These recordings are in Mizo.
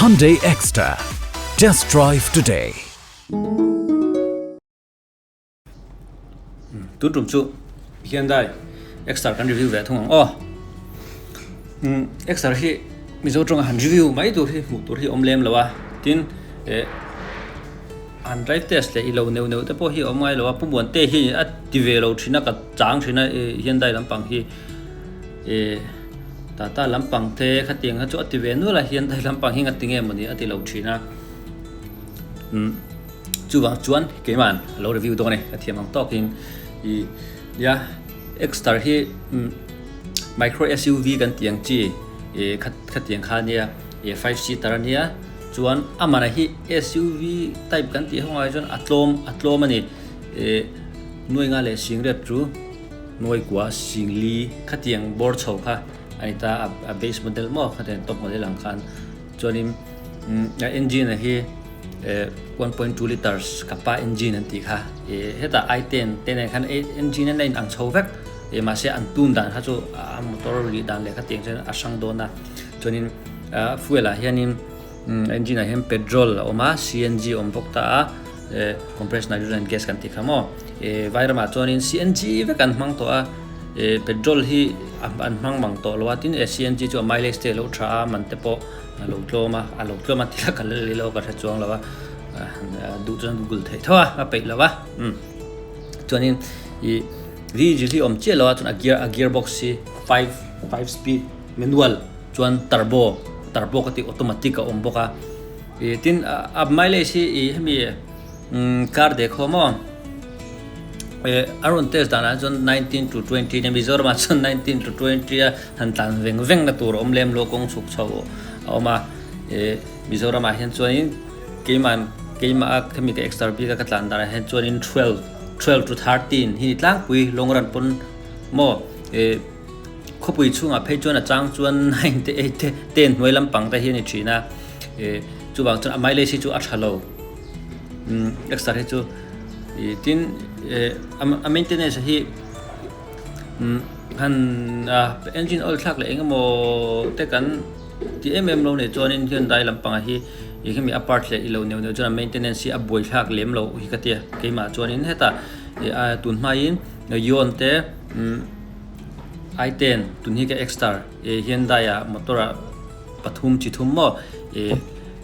Hyundai Exter. Test drive today. Tun tum chu Hyundai Exter kan review ve thung ang aw. Exter hi Mizo tawnga han review mai tur hi hmuh tur hi awm lem lo a, tin eh han drive test leh i lo neuh neuh te pawh hi a awm ngai lo a, Pu Muante hi a ti ve lo thin a ka chang thin a Hyundai lampang hi eh Tata lampang te khatiang kha chu a ti ve nual a Hyundai lampang hi ngati nge mawni a ti lo thin a umm chuvang chuan keiman a lo review dawn e ka thiam ang tawkin ih nia Exter hi umm micro S_U_V kan tih ang chi ih khatiang kha ania ih five seater ania chuan a man hi S_U_V type kan tih ho ngai chuan a tlawm a tlawm a ni ih nuai nga leh singret chu nuai kua singli khatiang bawr chho kha a ni ta a base model maw khatiang top model ang khan chuanin a engine a hi eh 1.2 liters kappa engine an tih kha eh hetah i ten te nen khan engine an la in ang chho vek eh mahse an tun dan kha chu a motor rih dan leh khatiang chuan a hrang dawn a chuanin ah fuel ah hianin engine ah hian petrol a awm a CNG a awm bawk ta a eh compressed nitrogen gas kan tih kha maw eh vairamah chuanin CNG vek an hmang tawh a eh petrol hi an hmang mang tawh lo a tin eh CNG chu a mileage te a lo tha a man te pawh a lo tlawm a a lo tlawm a ti la ka la lei lo ka hre chuang lo a duh chuan google theih tho a a peih lo a umm chuanin ih diesel hi awm chiah lo a chuan a gear a gear box hi 5 5 speed manual chuan turbo turbo ka tih automatic a awm bawk a ih tin a mileage hi ih hemi umm car dek ho maw eh a rawn test danah chuan 19 to 20 nia Mizoram ah chuan 19 to 20 a han tlan veng veng na tur a awm lem lo kawng chhuk chho a awm a eh Mizoram ah hian chuanin keimah keimah a khami ka extra bik a ka tlan danah hian chuanin 12 12 to 13 hi ni tlangpui long run pawn maw eh khawpui chhungah phei chuan a chang chuan 9 te 8 te 10 hnuai lampang te hi a ni thin a eh chuvang chuan a mileage hi chu a tha lo umm extra hi chu ih tin eh a maintenance hi umm han a engine oil thlak leh eng emaw te kan ti em em lo nei chuanin Hyundai lampangah hi ih hemi a part leh ilo neuh neuh chuan a maintenance hi a buai thlak lem loh hi ka tia keimah chuanin hetah ih a tun hmain Yon te umm i ten tun hi ka Exter ih Hyundai ah motor ah pathum chi thum maw ih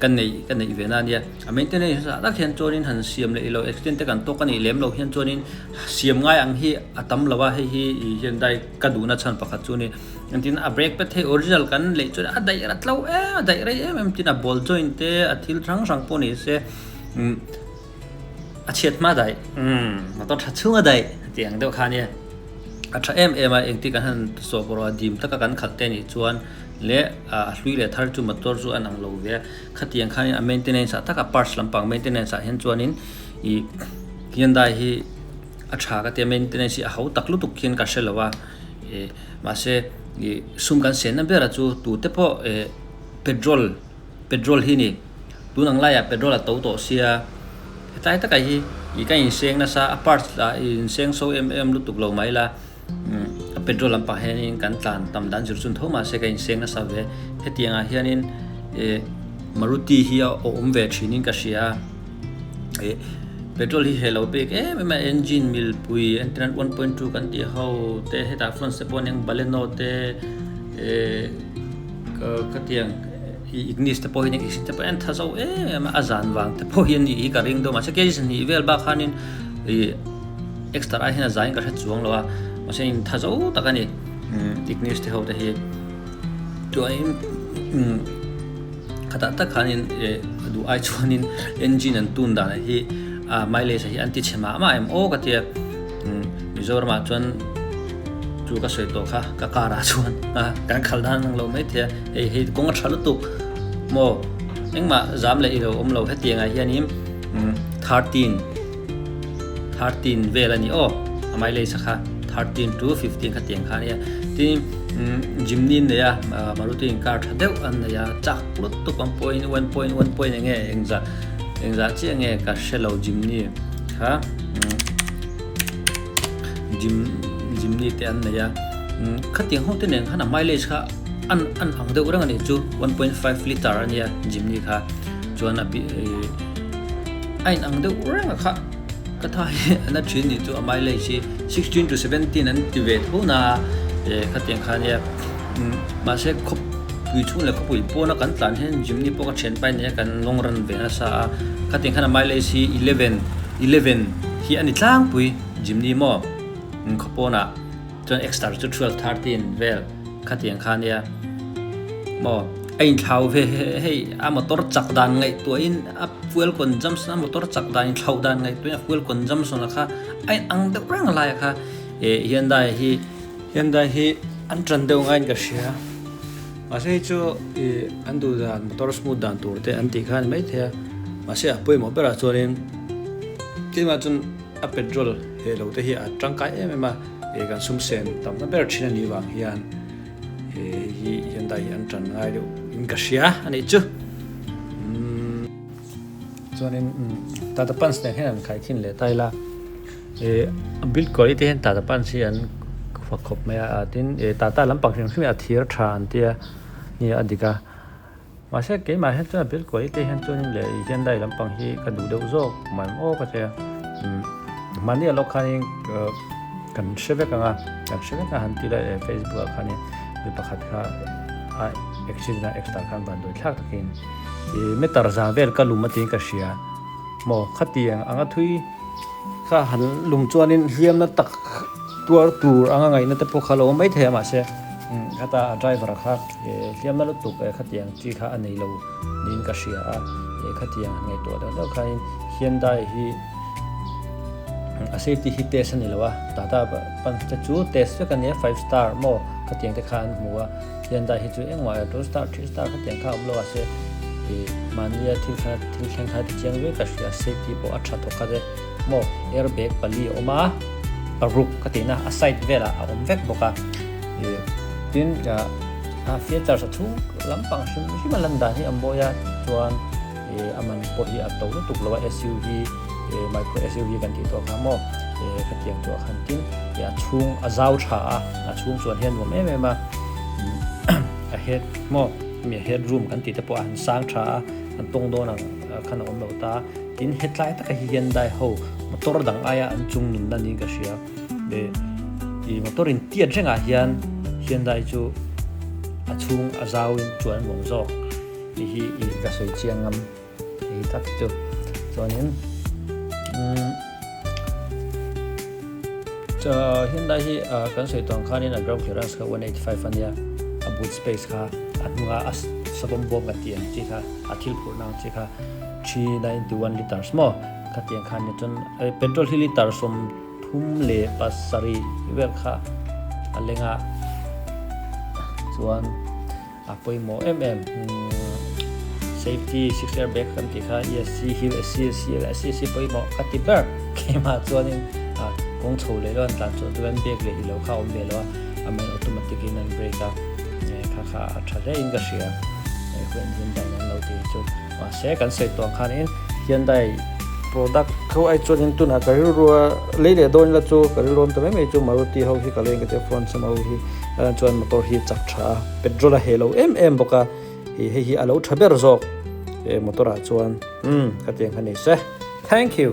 ka neih ka neih ve na ania a maintenance ah tak hian chuanin han siam leh ilo accident te kan tawk a nih lem loh hian chuanin siam ngai ang hi a tam lo a hei hi ih Hyundai ka duhna chhan pakhat chu a ni engtin a brake pad hei original kan leh chuan a daih rat lo em a daih rei em em tin a ball joint te a thil hrang hrang pawh ni se umm a chhiat hma daih umm motor tha chhung a daih tih ang deuh kha ania a tha em em a engtin kan han sawh erawh a dim taka kan khalh te nih chuan leh a hlui leh thar chu motor chu an ang lo ve a khatiang khanin a maintenance ah taka parts lampang maintenance ah hian chuanin ih Hyundai hi a tha ka tia maintenance hi a ho tak lutuk hian ka hre lo a ih mahse ih sum kan senna ber chu tute pawh eh petrol petrol hi ni tun ang laiah petrol a to tawh sia hetlai takah hi ih ka inseng nasa a parts lah inseng so em em lutuk lo mai la. A petrol lampang hianin kan tlan tam dan zir chun tho mahse ka inseng nasa ve hetiang ah hianin eh maruti hi a awm ve thinin ka hria a eh petrol hi heh lo pek em em a engine milpui entirnan 1.2 kan tih ho te hetah front step pawh aniang baleno te eh khatiang ignis te pawh hi aniang te pawh hi an tha zo em em a a zan vang te pawh hi a nih hi ka ring deuh mahse kg hnih vel bak khanin ih. Extra ai hian a zaiin ka hre chuang lo a, mahse in tha zo tak a ni ignis te ho te hi chuanin umm khatah tak khanin eh a duh ai chuanin engine an tun dan hi a mileage hi an ti chhe mah mah em aw ka tia umm Mizoramah chuan chu ka sawi tawh kha ka car ah chuan a kan khalh dan ang lo maithei a hei hei kawng a tha lutuk maw engmah zam leh ilo awm lo hetiang ah hianin umm 13 13 vel a ni aw a mileage a kha 13 to 15 kha tiang kha a nia tin Jimny an nei a Maruti in car tha deuh an nei a chak lutuk ang pawhin 1.1 point enge engzah engzah chiah nge ka hre lo Jimny kha Jim Jimny te an nei a khatiang ho te nen khan a mileage kha. an an ang deuh reng a nih chu 1.5 litre a nia Jimny kha chuan a a in ang deuh reng a kha ka tha hi a na thin nih chu a mileage hi 16 to 17 an ti ve tho na a khatiang kha nia mahse khawpui chhung leh khawpui pawna kan tlan hian Jimny pawh ka thian pai nia kan long run ve nasa a khatiang khan a mileage hi 11 11 hi a ni tlangpui Jimny maw khawpawnah. Chuan extra chu 12 13 vel khatiang kha nia maw a inthlau ve hei a motor chak dan ngaihtuahin a fuel consumption a motor chak dan inthlauh dan ngaihtuahin a fuel consumption a kha a in ang deuh reng lai a kha eh Hyundai hi Hyundai hi an tan deuh ngaiin ka hria mahse hei chu ih an duh dan motor smooth dan tur te an tih kha a ni maithei a mahse a pawimawh berah chuanin tlem ah chuan. A petrol he lo te hi a tangkai em em a, he kan sum sen tamna ber thin a nih vang hian he hi Hyundai hi an tan ngai deuh in ka hria a nih chu. Umm chuanin Tata Punch nen hian an khai thin leh ta ila eh a build quality hian Tata Punch hi an fak khawp mai a tin eh Tata lampang hrim hrim hi a thir tha an tia nia a dik a. Mahse keimah hian chuan a build quality hian chuanin leh Hyundai lampang hi ka duh deuh zawk mai maw ka tia umm mahni a lawk khanin kan hre vek ang a kan hre vek a han ti lai Facebook ah khanin mi pakhat kha a accident a extra khan van dawi thlak takin ih meter zan vel ka lum a tiin ka hria maw khatiang anga thui kha han lum chuanin hliamna tak tuar tur anga ngaihna te pawh kha lo awm maithei a mahse khata a driver kha hliamna lutuk khatiang chi kha a nei lo niin ka hria a khatiang han ngaihtuah deuh deuh khanin Hyundai hi a safety hi test a ni lo a Tata Punch te chu test vek a nia five star maw khatiang te kha an hmu a Hyundai hi chu engmah two star three star khatiang kha a awm lo a se mahnia thil kha thil thleng kha tichiang viau ka hria safety pawh a tha thawk khat e. Maw air bag pali a awm a paruk ka tihna a side velah a awm vek bawk a ih tin a features a chhung lampang hrim hrim a lan dan hi a mawi a chuan ih a man pawh hi a to lutuk lo a S_U_V ih micro S_U_V kan tih tawh kha maw ih khatiang chu a khan tin ih a chhung a zau tha a a chhung chuan hian nuam em em a a head maw hemi a head room kan tih te pawh a han sang tha a an tawng dawn ang khan a awm lo ta. Tin, hetlai taka hi Hyundai ho motor dang aia an chung nunna niin ka hria. Leh ih motor in tiat rengah hian Hyundai chu a chhung a zauin chuan an awm zawk tih hi ih ka sawi chiang ngam hi tak chu. Chuanin umm Hyundai hi kan sawi tawh ang khanin a ground clearance kha 185 a nia, a boot space kha a hnunga a savawm bawm kan tih ang chi kha a thil phurhna ang chi kha. 391 liters maw khatiang khan ni chuan petrol hi liter 37 vel kha a leng a chuan a pawimawh em em safety six air bag kan tih kha ESC hill assist hill assist hi pawimawh ka ti ber keimah chuanin kawng chho leh lo an tlan chhuah chuan brake leh ilo kha a awm ve lo a amahin automatic in an brake a kha kha a tha hle in ka hria Hyundai an lo tih chu. Mahse kan sawi tawh ang khanin Hyundai product ho ai chuanin tunah ka rilrua lei leh dawn ila chu ka rilru awm ta mai mai chu Maruti ho hi ka lei ang ka tia phone sam ho hi chuan motor hi chak tha a petrol a heh lo em em bawk a ih hei hi a lo tha ber zawk motor ah chuan umm ka tiang kha ni se thank you.